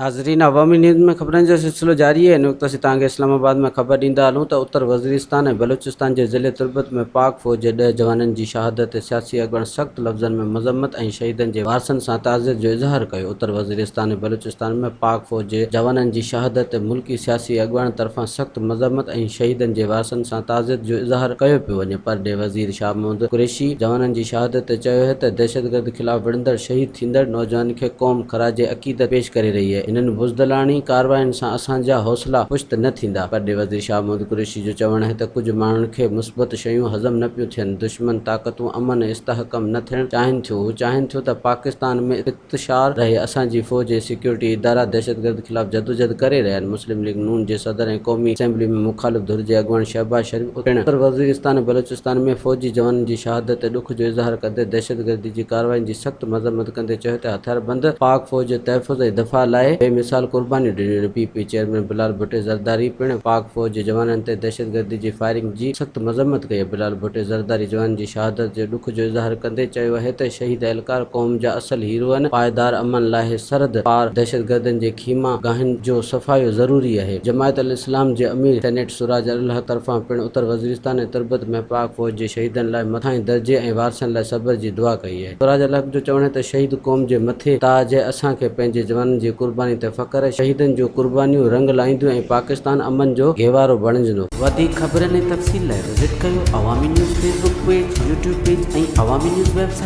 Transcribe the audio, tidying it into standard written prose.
ناظرين عوامي نيوز ۾ خبرن جو سلسلو جاري آهي هن وقت اسين توهان کي اسلام آباد مان خبر ڏيندا هلون ته اتر وزيرستان ۽ بلوچستان جي ضلعي تربت ۾ پاڪ فوج جي ڏهه جوانن جي شهادت تي سياسي اڳواڻ سخت لفظن ۾ مذمت ۽ شهيدن جي وارثن سان تعزيت جو اظهار ڪيو اتر وزيرستان ۽ بلوچستان ۾ پاڪ فوج جي جوانن جي شهادت تي ملڪي سياسي اڳواڻن طرفان سخت مذمت ۽ شهيدن جي وارثن سان تعزيت جو اظهار ڪيو پيو وڃي پرڏيهه وزير شاهه محمود قريشي جوانن جي شهادت تي چيو آهي ته دهشتگرد خلاف وڙهندڙ شهيد ٿيندڙ نوجوانن کي قوم خراج عقيدت پيش ڪري رهي آهي، انهن بزدلاڻي ڪاررواين سان اسان جا حوصلا پشت نه ٿيندا. پرڏيهي وزير شاهه محمود قريشي جو چوڻ آهي ته ڪجهه ماڻهن کي مثبت شيون هضم نه پيون ٿين، دشمن طاقتون امن ۽ استحڪم نه ٿيڻ چاهين ٿيون، هو چاهين ٿيون ته پاڪستان ۾ انتشار رهي، اسان جي فوج ۽ سيڪيورٽي ادارا دهشتگرد خلاف جدوجهد ڪري رهيا آهن، مسلم ليگ نون جي صدر ۽ قومي اسيمبلي ۾ مخالف ڌر جي اڳواڻ شهباز شريف پڻ اتر وزيرستان ۽ بلوچستان ۾ فوجي جوانن جي شهادت تي ڏک جو اظهار ڪندي دهشتگردي جي ڪاررواين جي سخت مذمت ڪندي چيو ته هٿياربند پاڪ فوج جي تحفظ ۽ دفاع لاء بي مثال قربانيون ڏنيون آهن. P P chairman Bilawal Bhutto Zardari پڻ پاڪ فوج جي جوانن تي دهشتگردي جي فائرنگ جي سخت مذمت ڪئي. بلاول ڀٽو زرداري جوانن جي شهادت جي ڏک جو اظهار ڪندي چيو آهي ته شهيد اهلڪار قوم جا اصل هيرو آهن، پائيدار امن لاء سرحد پار دهشتگردن جي خيما گاهن جو صفايو ضروري آهي. جماعت الاسلام جي امير سينيٽ سراج الحق طرفان پڻ اتر وزيرستان ۽ تربت ۾ پاڪ فوج جي شهيدن لاء مٿانهين درجي ۽ وارثن لاء صبر جي دعا ڪئي آهي. سراج الحق جو چوڻ آهي ته شهيد قوم جي مٿي تاج آهي، اسان کي پنهنجي جوانن جي قرباني تي فخر آهي، شهيدن جون قربانيون رنگ لائينديون ۽ پاڪستان امن جو گهوارو بڻجندو. وڌيڪ خبرن ۽ تفصيل لاء وزٽ ڪيو Awami news Facebook page, YouTube page ۽ Awami news website.